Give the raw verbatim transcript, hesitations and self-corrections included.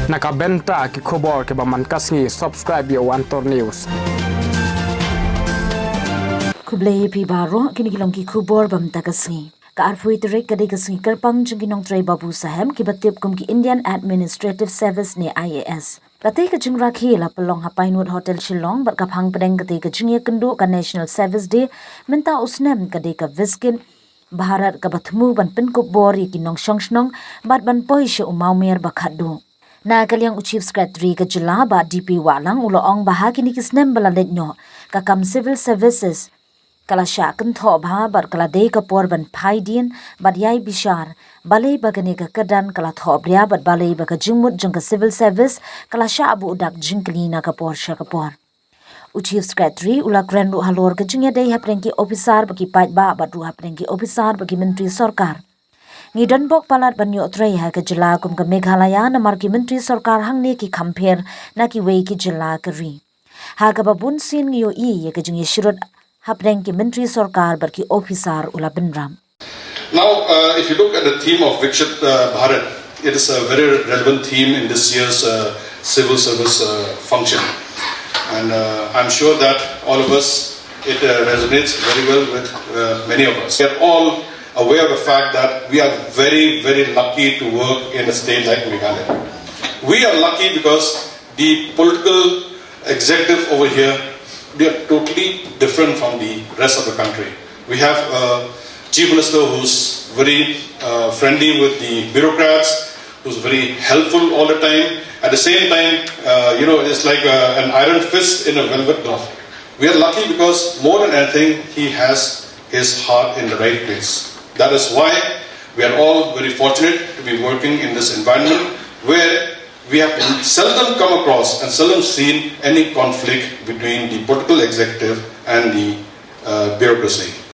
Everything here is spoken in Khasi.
Na ka bynta ki khubor kiba mynta ka sngi, subscribe ïa u Antor News. Khublei ïa phi baroh, kine ki long ki khubor ba mynta ka sngi. Ka arphew tarik ka dei ka sngi kyrpang jong ki nongtrei Babusaheb kiba tip kum ki Indian Administrative Service ne I A S. Katei ka jingrakhe la pynlong ha Pinewood Hotel Shillong bad ka phang pdeng katei ka jingïakynduh ka National Service Day mynta u snem ka dei ka Viksit Bharat kaba thmu ban pynkup bor ïa ki nongshong shnong bad ban poi sha u mawmer ba khatduh. Na ka liang u Chief Secretary ka jylla Bah D P Wahlang u la ong ba ha kine ki snem ba la leit noh, ka kam civil services ka la shah kynthoh bha bad ka la dei ka por ban phai dien bad ïai bishar, balei ba kane ka kyrdan ka la thohbria bad balei ba ka jingmut jong ka civil service ka la shah buh dak jingkylli na ka por sha ka por. U Chief Secretary u la kren ruh halor ka jingïadei hapdeng ki ophisar bad ki paidbah bad ruh hapdeng ki ophisar bad ki myntri sorkar. Ngi don bok palat ban ïoh trei ha ka jylla kum ka Meghalaya namar ki myntri sorkar hangne ki kham pher na kiwei ki jylla ka ri. Ha kaba bun sien ngi ïohi ïa ka jingïasyrut hapdeng ki myntri sorkar bad ki ophisar, u la bynrap. Now, uh, if you look at the theme of Viksit uh, Bharat, it is a very relevant theme in this year's uh, civil service uh, function. And uh, I'm sure that all of us, it uh, resonates very well with uh, many of us. We are all aware of the fact that we are very, very lucky to work in a state like Meghalaya. We are lucky because the political executive over here, they are totally different from the rest of the country. We have a chief minister who's very uh, friendly with the bureaucrats, who's very helpful all the time. At the same time, uh, you know, it's like uh, an iron fist in a velvet glove. We are lucky because more than anything, he has his heart in the right place. That is why we are all very fortunate to be working in this environment where we have seldom come across and seldom seen any conflict between the political executive and the uh, bureaucracy.